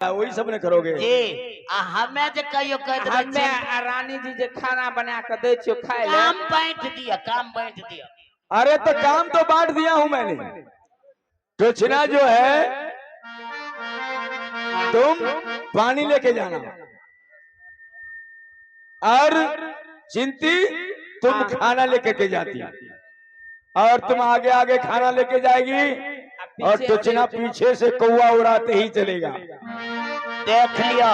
वही सब ने करोगे। जी आ हमे जे कहियो कह देबै हमे आ रानी जी जे खाना बना के दै छियो खाय ले। काम बांट दिया, काम बांट दिया। अरे तो काम तो बांट दिया हूं मैंने। टोचना जो है तुम पानी लेके जाना और चिंती तुम खाना लेके के जाती और तुम आगे आगे खाना लेके जाएगी और टोचना पीछे से कौआ उड़ाते ही चलेगा। देख लियो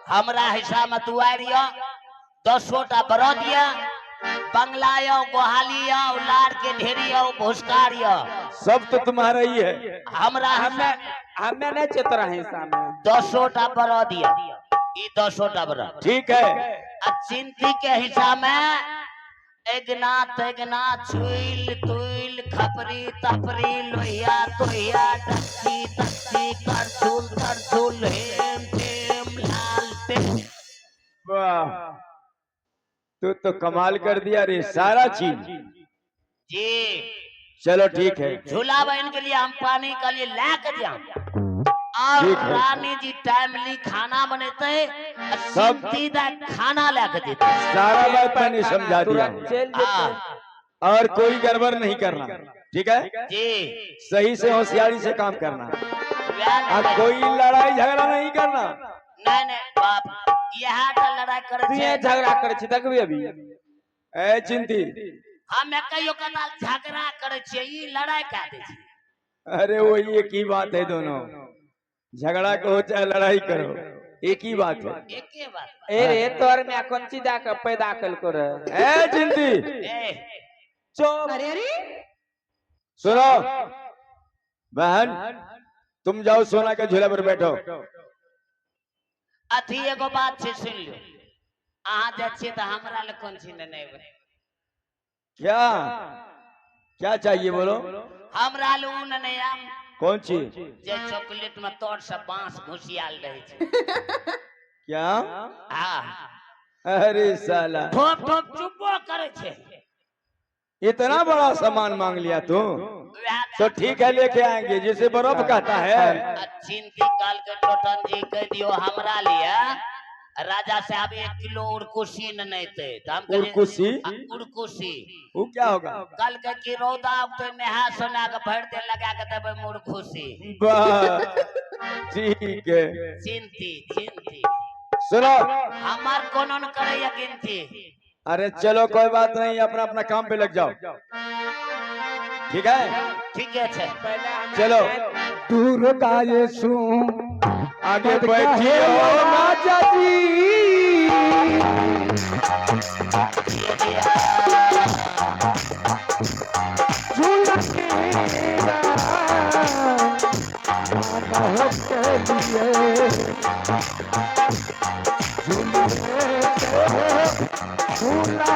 हमरा हिस्सा में तू आ रियो 10टा बरद या बंगला यो गोहाली यो लार के ढेरी यो भुसकार यो सब तो तुम्हारा ही है। हमरा हमें हमें नहीं छे तोरा हिस्सा में। 10टा बरद या ई 10टा बरद। ठीक है। आ चिंती के हिस्सा में एगना तेगना छुइल तुइल खपरी तपरी लोहिया तोहिया डक्की तक्की करछुल तरछुल हेम टेम लाल टेम। वाह तू तो कमाल कर दिया रे सारा चीज। जी चलो ठीक है। झूला बहन के लिए हम पानी के लिए ला के जाम और ठीक है। रानी जी टाइमली खाना बनेते सब- सीधा खाना ला के देते। सारा बात मैंने समझा दिया। तुरंत चल जेतै। हाँ। और कोई गड़बड़ नहीं करना, ठीक है? जी सही से होशियारी से काम करना वैह और कोई लड़ाई झगड़ा नहीं करना। नहीं नहीं बाप यहाँ का लड़ाई करे तू छे। झगड़ा करे छी देखबी अभी। ए चिंती हम कहियो कदाल झगड़ा करे छे ई लड़ाई का दे छे। अरे वही एक ही बात है, दोनों झगड़ा करो चाहे लड़ाई करो एक ही बात है। एके बात। ए रे तोर में कोन चीज दऽ के पैदा कलको रे? ए चिंती ए चुप। अरे अरे सुनो बहन तुम जाओ सोना के झूला पर बैठो। अथी एगो बात छे सुन लियो, अहाँ जाइ छियै तऽ हमरा लए कोन चीज नेने एबै? क्या क्या चाहिए बोलो? हमरा लए उ नेने आयब। कौन चीज? जे चॉकलेट में तोर से बांस घुसियाल रहे छे। क्या? हाँ। अरे साला ठोप ठोप चुपो करे छे। इतना बड़ा सामान मांग लिया तू? वएह तो ठीक है लेके आएंगे, जिसे बर्फ कहता है। आ चिंती काल के टोटन जी कह दियो हमरा लिए राजा साहब 1 किलो उड़कुसी ने एतै तऽ हम कहलियै, उड़कुसी? आ, उड़कुसी। वो क्या होगा? कल के की रौदा उगतै नहा सोना के भरि देह लगा के देबै मुड़कुसी। वाह ठीक है। चिंती चिंती सुनो हमार कोनो न करैया गिनती। अरे चलो कोई बात नहीं, अपना अपना काम पे लग जाओ, ठीक है? ठीके छै। पहिले हमे चलो। दूर का सू आगे बैठिए राजा जी झूला के लिए झूला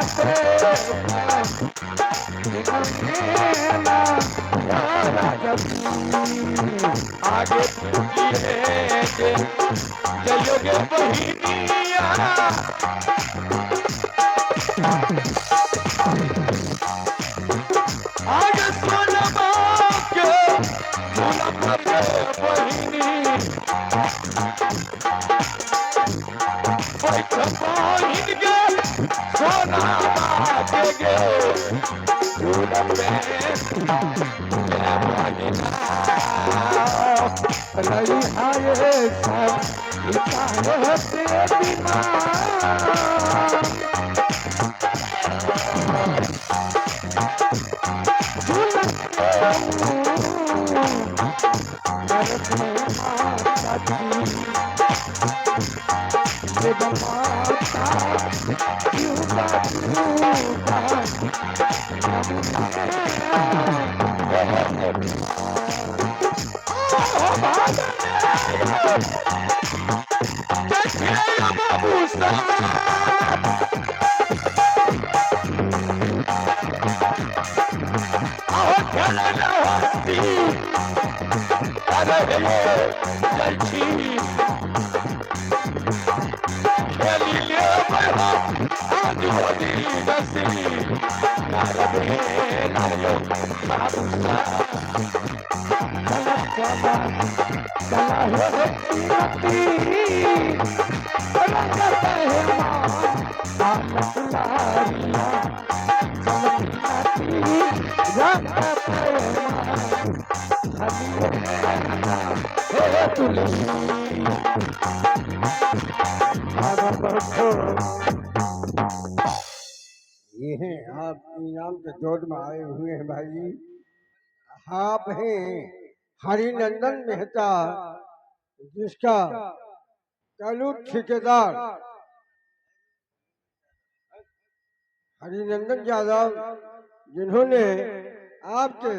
आगे जयोगे बहिनिया। आगे सोनमा के झूला पर बहिनी बैठ बहिन के सोना के गे झूला पे रही हाय सब होते बीमार बाबू साहब आओ खेलना होती अरे चल खेली ले आज होली रसी नारदे नायो बाबू साहब। नदी रंग पहमान आलत लारिया चलती नदी रंग पहमान हरिये हे तुलसी ये हैं आप इनाम के जोड़ में आए हुए हैं भाई। आप हैं हरिनंदन मेहता, जिसका कलू ठेकेदार हरिनंदन यादव, जिन्होंने आपके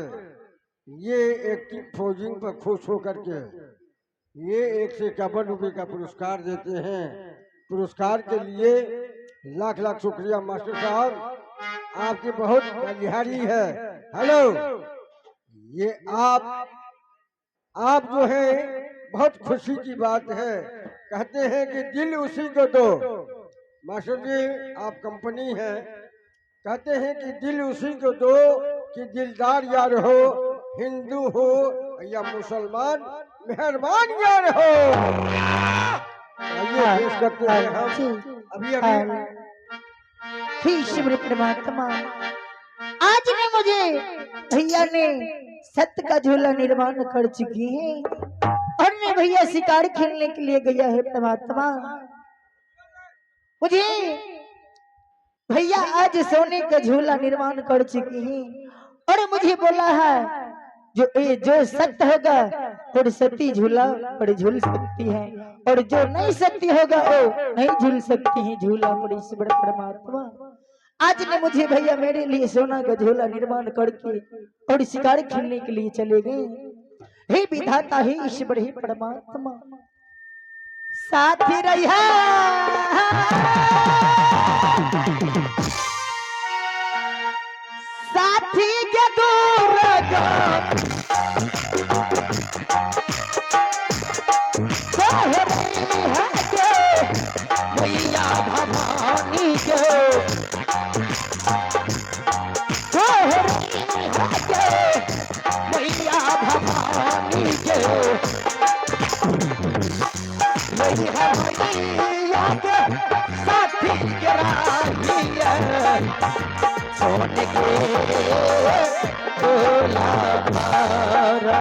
ये एक्टिंग फोजिंग पर खुश होकर के ये 151 रुपये का पुरस्कार देते हैं। पुरस्कार के लिए लाख लाख शुक्रिया मास्टर साहब, आपकी बहुत बलिहारी है। हेलो, ये आप जो है बहुत खुशी की बात है। कहते हैं कि दिल उसी को दो। मास्टर जी आप कंपनी है। कहते हैं कि दिल उसी को दो कि दिलदार यार हो, हिंदू हो या मुसलमान, मेहरबान यार हो। आइए पेश करते हैं हम अभी अभी हे ईश्वर परमात्मा, आज ने मुझे भैया ने सत्य का झूला निर्माण कर चुकी है और ने भैया शिकार खेलने के लिए गया है परमात्मा। मुझे भैया आज सोने का झूला निर्माण कर चुकी है और मुझे बोला है जो ये जो सत्य होगा और सती झूला पर झूल सकती है और जो नहीं सत्य होगा वो नहीं झूल सकती है झूला पर ईश्वर परमात्मा। आज ने मुझे भैया मेरे लिए सोना का झूला निर्माण करके और शिकार खेलने के लिए चले गए। हे विधाता, हे ईश्वर, हे परमात्मा, साथी रहा साथी के दूर मैया भवानी के मैया भवानी के मैया मैया के साथी के राहिया सोने के डोला पारा।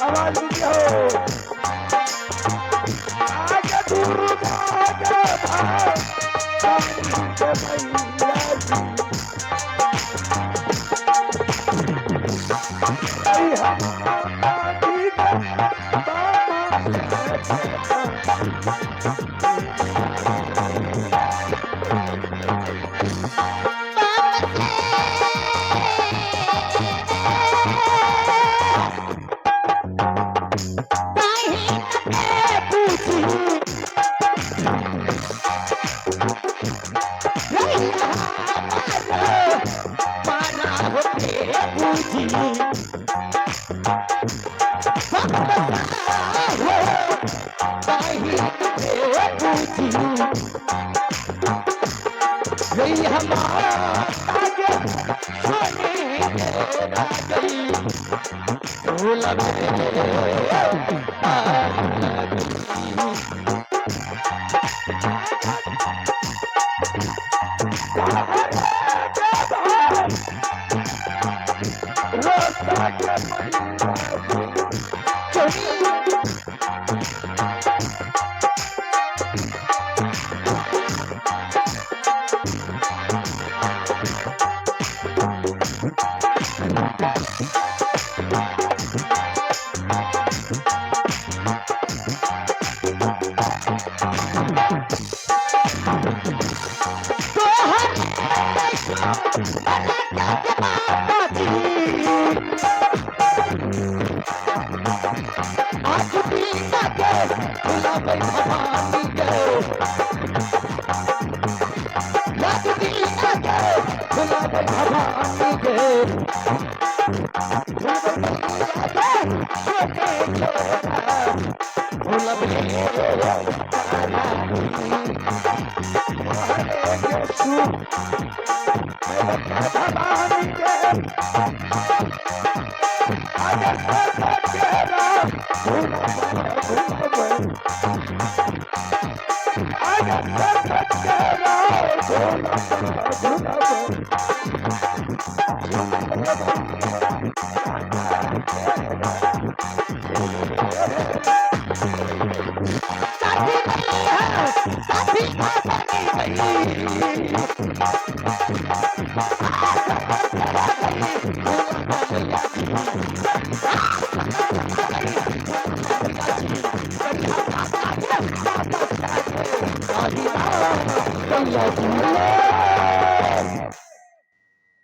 आवाज दीजिए हो। आज दुर्गा के भवानी के मैया जी। आई हमारी के बाबा।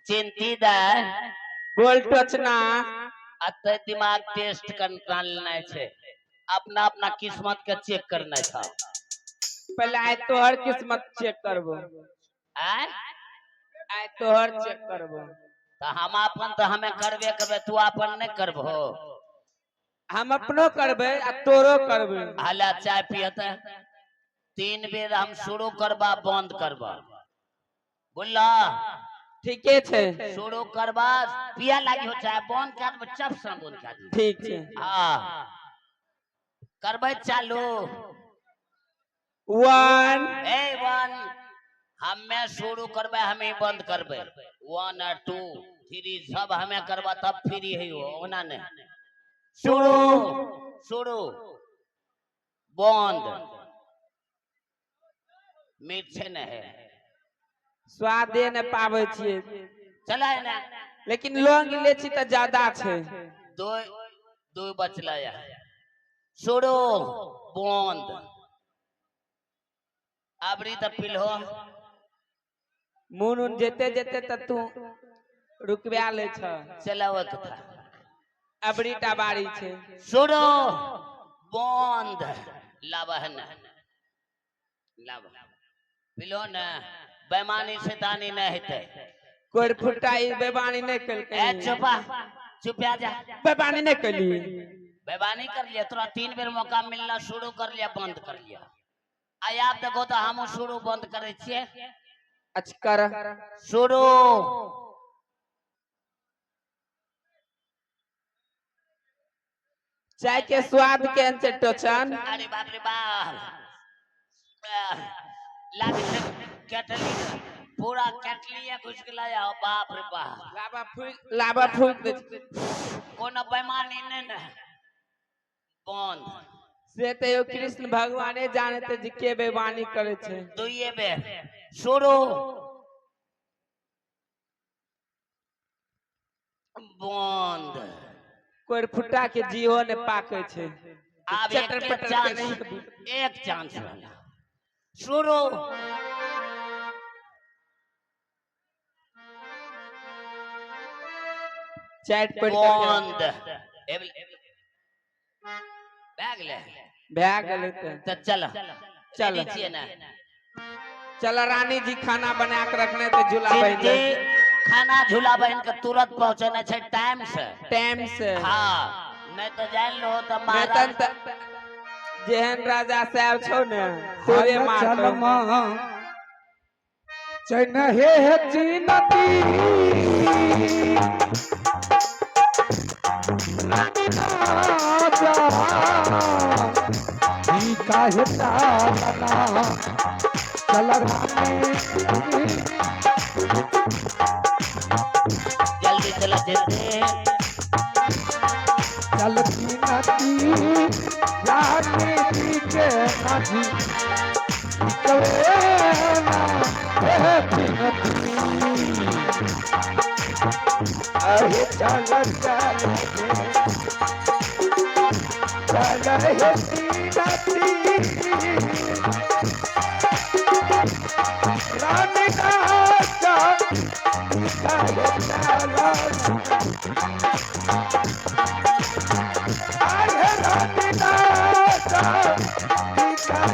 चिंती दाय गोल टोचना। अते दिमाग टेस्ट करना लेना छे, अपना अपना किस्मत के चेक करना था। पहले आय तोहर किस्मत चेक करबो। आय आय तोहर चेक करबो। तो हम अपन तो हमें करबे करबे, तू अपन नहीं करबो। हम अपनो करबे आ तोरो करबे। हला चाय पियते 3 बेर हम शुरू करबा बंद करबा, बोला ठीके छे। शुरू करबा पिया लागी हो चाय बंद कर देबो, चप से बंद कर दियो। ठीक छे। हाँ करबै चालू। 1 ए 1 हमें शुरू करबै हमें बंद करबै। 1 और 2 3 सब हमें करबा तब फ्री है हो, ओना नहीं। शुरू शुरू बंद। मीठ छै ने है, स्वादे ने पाबै छियै। चला है ना, लेकिन लौंग ले छी त ज्यादा छै। दो दो बचला है। शुरू बंद। अबरी त पिलहो मुन उन जेते जेते त तू रुकवा ले छ। चला वो कथा अबरी टा बारी छै। शुरू बंद। लावा है ना, लावा पिलो ना, बेमानी शैतानी नहीं हेतै। कोर फुटा ई बेमानी नहीं केलकै। ए चुपा चुपिया जा, बेमानी नहीं केली। बेमानी कर लिया, तोरा 3 बेर मौका मिलना, शुरू कर लिया बंद कर लिया। आय आप देखो तो हम शुरू बंद करे छियै। अच्छा कर शुरू। चाय के स्वाद केहन छै टोचन? अरे बाप रे बाप, लागे छै केटली पूरा केटली घुस के लाया। बाप रे बाप, लाबा फूक दे। कोनो बेमानी नहीं ने। बंद। से तो यो कृष्ण भगवाने जानते जे के बेमानी करे छै। दुइये बेर शुरू बंद। कोर फुटा के जीहो ने पाके छै। आब चटर एक पटर चांस, के एक चांस वाला। शुरू। चैट पर बंद। भए गेलै, भए गेलै तऽ चल चल छियै ने। चल रानी जी खाना बना के रखने तऽ झूला बनि खाना झूला बहिन के तुरंत पहुंचना छै टाइम से। टाइम से। हाँ नहीं तो जान लो तो महाराज जेहन राजा साहब छौ ने तोरे मारतौ। चैन हे चीनती काहे ताना चल रानी जल्दी चला जेते चलती नदी रानी जी के नदी अरे चल चल चल हे नदी रानी नाचा अरे रानी नाचा चल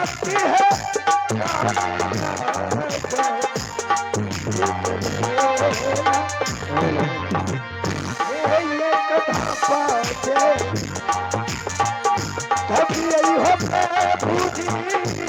आती है। ये कथा पाछे कभी आई हो प्रभु जी।